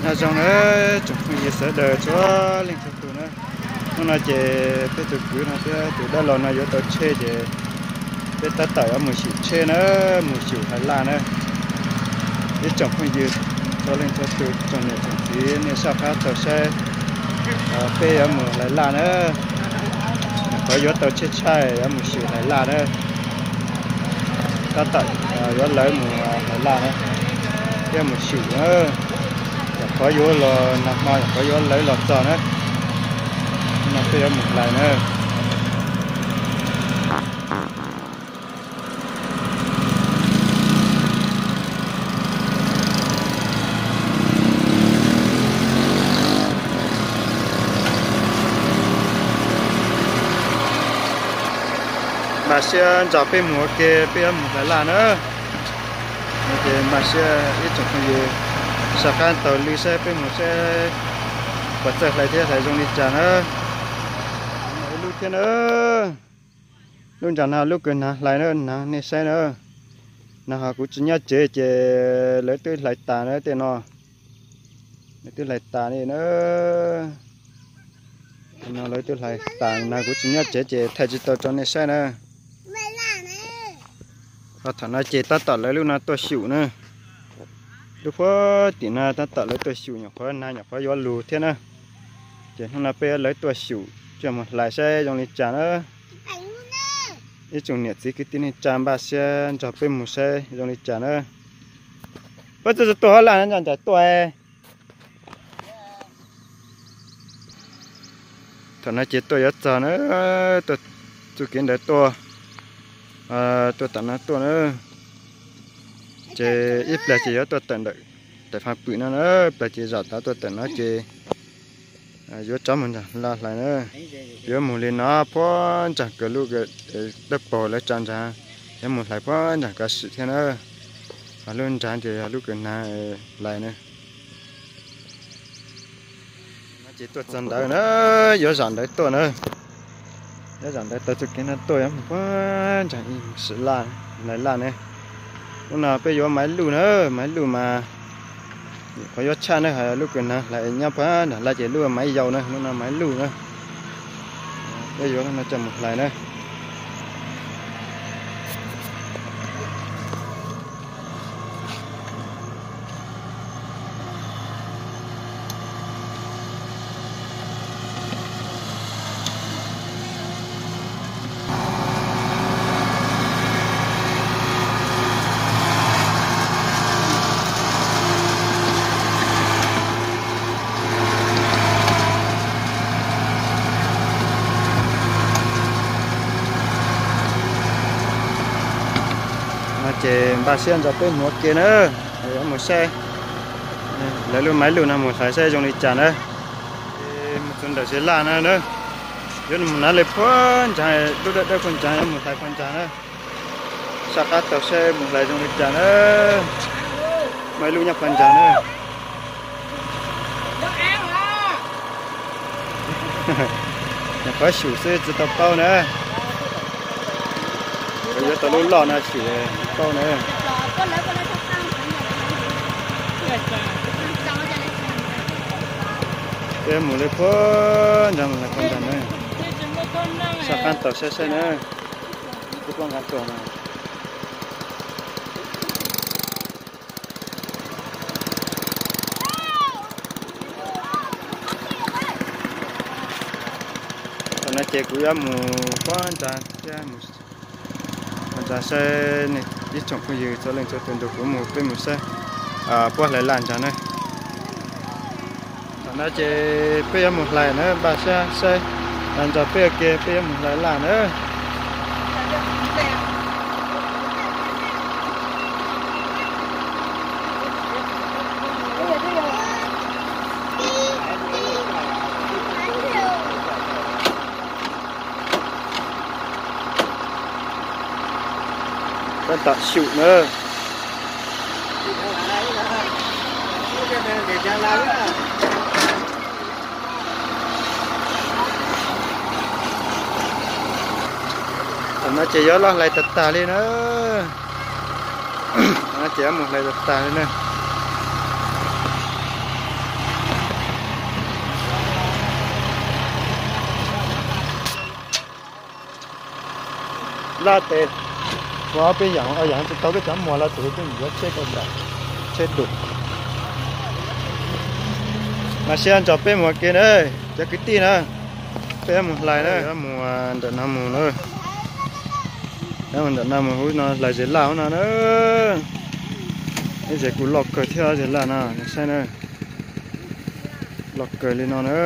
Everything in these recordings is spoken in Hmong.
Nyob zoo na tsoom phooj ywg sawv daws txhua leej txhua tus na. Hnub no ces peb tus kwv no thiab tus dab laug no yuav tau tsheb ces peb tab tom yuav mus xyum tsheb na, mus xyum hlais laj na. Ib tsoom phooj ywg txhua leej txhua tus, tsoom niam tsoom txiv nej soj qab tau saib, peb yuav mus hlais laj na. Nyuam qhuav yuav tau tsheb tshaij yuav mus xyum hlais laj na. Tab tom yuav lawv mus hlais laj na, thiab mus xyum na. Nyuam qhuav yuav los nag hmo, nyuam qhuav yuav lawv los txog na. Hnub no peb yuav mus hlais na. Npaj siab nrog peb mus ua ke, peb yuav mus hlais laj na. Ces npaj siab ib tsoom phooj ywg soj qab taug lw saib peb mus saib puas txawj hlais thiab hlais zoo li cas na. Ib lub thiab na. Lub nram no lub kws hnav hlais na, hnav nej saib na. Nag hmo kuv tsis nyob tsev ces lawv twb hlais tas na tej no. Lawv twb hlais tas li na. Tej no lawv twb hlais tas na, kuv tsis nyob tsev ces thaij tsis tau rau nej saib na. Thaum no ces tab tom lawv lub no tuaj xyum na. Lub puag tim no tab tom lawv tuaj xyum, nyuam qhuav nag nyuam qhuav yuav lug thiab na. Ces hnub no peb lawv tuaj xyum coj mus hlais saib zoo li cas na. Ib tsoom niam txiv kwv tij neej tsa npaj siab nrog peb mus saib zoo li cas na. Peb txawj tuaj hab laj no nco ncaim tuaj. Thaum no ces tuaj yuav txog na, tuaj txuj kev ntawd tuaj, tuaj tom no tuaj na. Ces ib plag ces yuav tuaj tawm ntawm Taim Faj Pwm no na, plag ces zam tav tuaj tawm no ces yuav rov mus nram Laj Hlais na. Yuav mus li no puag nraag kawg lub dawb paug lawv tsa nraag, yuav mus hlais puag nraag kav sim thiab na. Ho lub nraag ces yog lub kws hnav hlais na. No ces tuaj txog ntawd na, yuav zam ntawd tuaj na. Yuav zam ntawd taug txuj kev no tuaj yuav mus puag nraag ib sim laj, hlais laj ne. Lub no peb yuav Maiv Luj na, Maiv Luj mas qhov yuav tshaj na, ho lub kws hnav hlais nyob puag nram laj ces lub Maiv Yau na, lub no Maiv Luj na. Peb yuav lub no coj mus hlais na. No ces npaj siab nrog peb mus ua ke na, yuav mus saib lawv lub Maiv Luj no mus hlais saib zoo li cas na. Mus txog ntawm Siv Laj no na, yuav mus hnav li puag nraag, lub dawb dawb puag nraag yuav mus hlais puag nraag na. Soj qab taug saib mus hlais zoo li cas na. Maiv Luj nyob puag nraag na. Nyuam qhuav xyum xwb tsis tau paub na. Yuav tau lub loj no xyum tsis paub na. Peb mus li puag nraag mus hlais puag nraag na. Soj qab taug saib saib na. Kuv puab nqa tuaj na. Thaum no ces kuv yuav mus puag nraag thiab, mus nraag saib ib tsoom phooj ywg txhua leej txhua tus nrog kuv mus, peb mus saib puab hlais laj nraag na. Thaum no ces peb yuav mus hlais na, npaj siab saib, nrog peb ua ke peb yuav mus hlais laj na. Tab tom xyum na. Thaum no ces yuav los hlais tag tag li na. Thaum no ces yuav mus hlais tag tag li na. Laj tes, ua ob peb yaam, ob yaam tsi tau peb cov muag los tes peb mus yuav tsheb kaum dam, tsheb dum. Mas sib ntso peb mus ua ke na, cov kwv tij na, peb mus hlais na, mus ntawm no mus na, mus ntawm no mus hub no hlais zes laj hub no na. Ib zes kuj loj kawg thiab zes laj no, saib na, loj kawg li no na,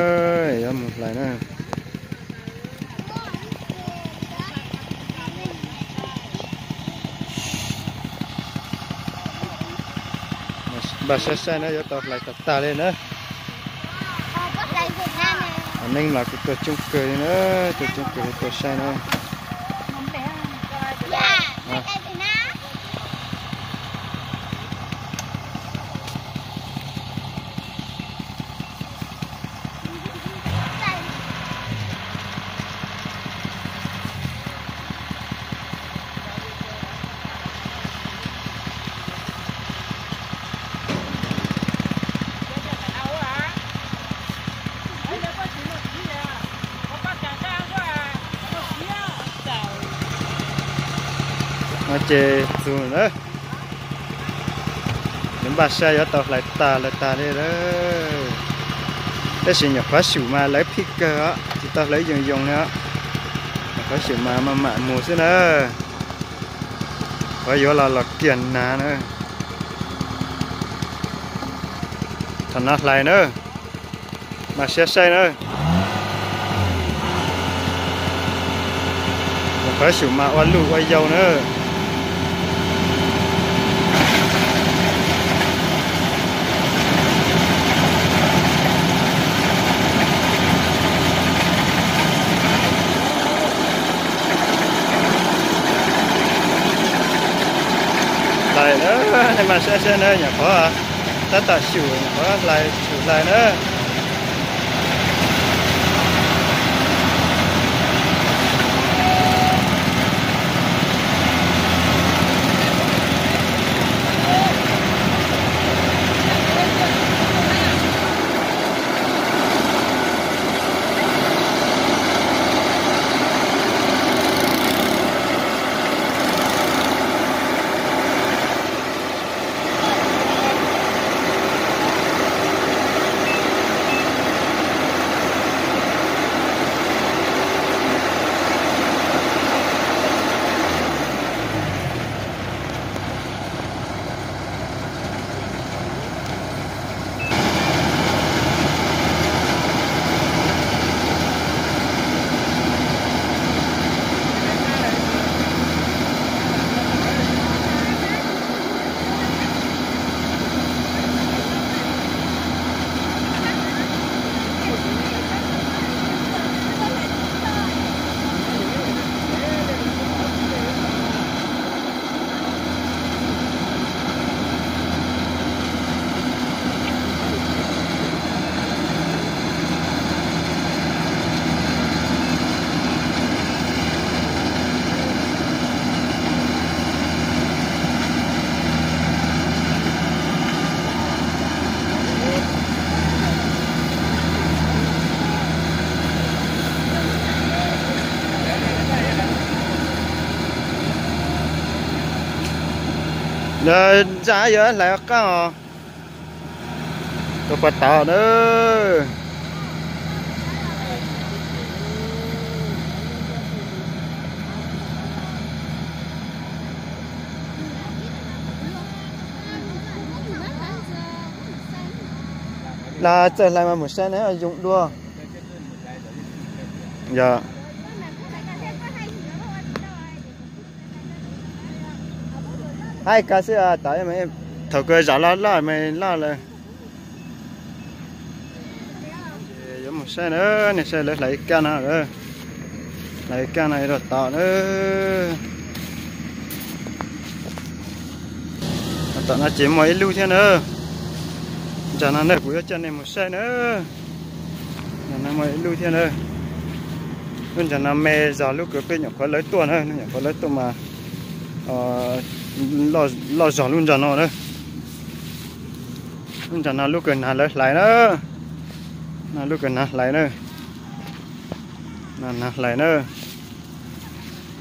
yuav mus hlais na. Npaj saib saib na, yuav tau hlais tag tag li na. Neeb los kuj tuaj coob kawg li na, tuaj coob kawg li tuaj saib na. No ces txug na, nws npaj saib yuav tau hlais tag lawm tag li lawm. Tab sis nyuam qhuav xyum mas lawv phij kawg os, tsis tau hlais yoos yoos li os. Nyuam qhuav xyum mas maj mam mus xwb na. Qhuav yuav los los kiag nag na. Thaum no hlais na, mas siab saib na. Nyuam qhuav xyum mas ua luj ua yau na. Hlais na, nej mas saib saib na, nyuam qhuav tab tom xyum, nyuam qhuav hlais xyum hlais na. Ntsa yuav hlais ua qaab os. Tus puas tau na. Lag txawj hlais mas mus saib na, yoo dua. Yog. Haib kag xwb, thaum kawg zam loj loj mas loj lawm. Yuav mus saib na, nej saib lawv hlais ib kab no, hlais ib kab no rau tom na. Tom no ces muaj ib lub thiab na. Ntsa no na kuv yuav coj nej mus saib na. Ntsa no muaj ib lub thiab na. Lub ntsa no me zog lub kws peb nyuam qhuav lawv tuaj na, nyuam qhuav lawv tuaj mas loj zog lub ntsa no na. Lub ntsa no lub kws nag lawv hlais na. No lub kws nag hlais na. Nag hlais na.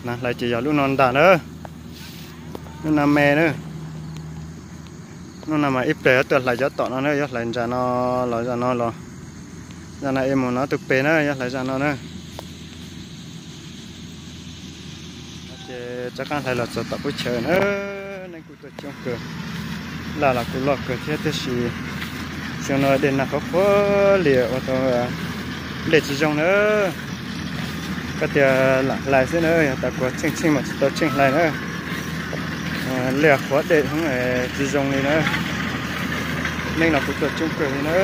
Hlais ces yog lub no ntag na, lub no me na. Lub no mas ib pliag yuav tuaj hlais cov tom no na, yuav hlais ntsa no los zaj no los, zaj no es mus no tus pem na, yuav hlais zaj no na. Ces rov qab hlais los txog tom pub chaw na, neeg kuj tuaj coob kawg, laj los kuj loj kawg thiab, tiam sis xyoo no dej nag qhuav qhuav li ua tau nplej tsis zoo na. Koj tias lam hlais xwb na, yog tas kuv tsheej tsheej mas tsis tau tsheej hlais na. Liaj qhuav dej tsis zoo li na. Neeg los kuj tuaj coob kawg li na.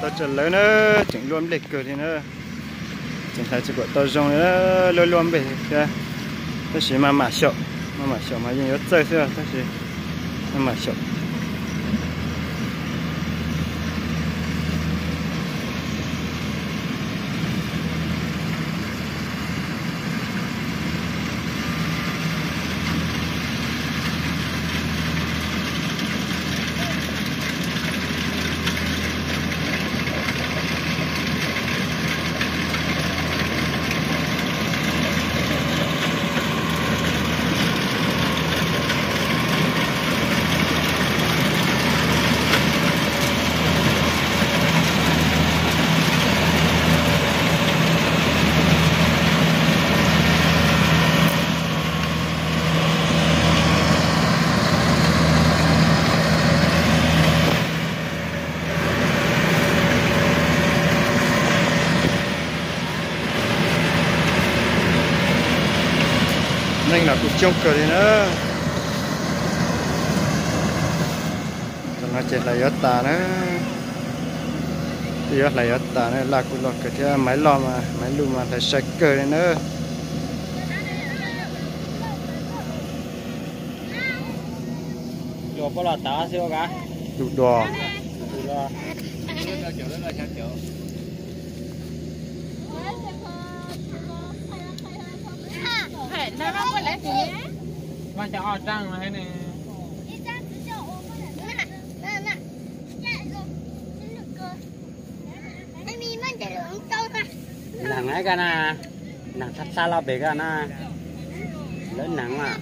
Tau tsa lawv na, tseem luaj nplej kawg li na. Tseem hlais tsis kuam tau zoo li, luaj luaj nplej thiab. Tab sis mas mam xyaum, mam mam xyaum mas yeej yuav txawj xwb tab sis mam mam xyaum. Neeg los kuj coob kawg li na. Tam no ces hlais yuav tas na. Twb yuav hlais yuav tas na, laj kuj loj kawg thiab, Maiv Loj mas, Maiv Luj mas hlais sai kawg li na. Tus dua. Neeg ka na, neeg txha txha los pem ka na, lawv neeg mas.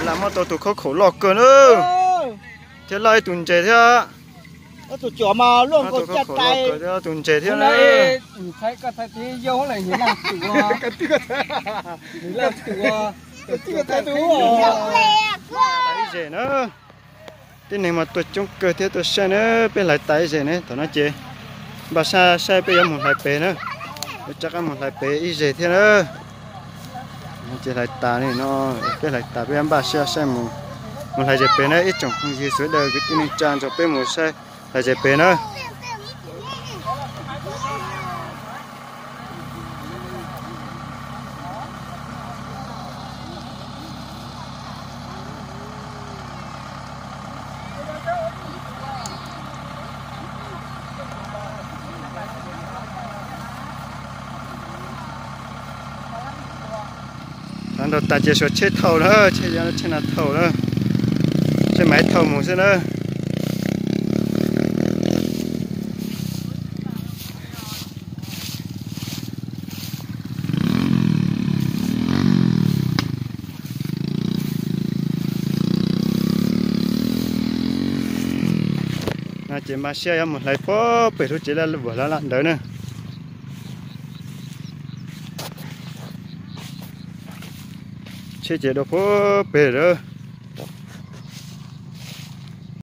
Lawv muab tau tus khaub khaum loj kawg na, thiab loj ib tus ntses thiab. Tus cov mas luaj nkaus caj tais, tus ntses thiab na. Ib zes na. Tib neeg mas tuaj coob kawg thiab tuaj saib na, peb hlais tas ib zes ne, thaum no ces npaj sab saib peb yuav mus hlais pem na, peb rov qab mus hlais pem ib zes thiab na. Ces hlais tas li no, peb hlais tas peb npaj siab saib mus, mus hlais zes pem na ib tsoom phooj ywg sawv daws kwv tij neej tsa nrog peb mus saib hlais zes pem na. Hlais ntau tas ces suav tsheb thauj na, tsheb, tsheb na thauj na, tsheb Maiv thauj mus xwb na. No ces mas siab yuav mus hlais puag pem lub tsev laj vuag lam lam ntawd na. Tsheb ces dua puag pem lawm.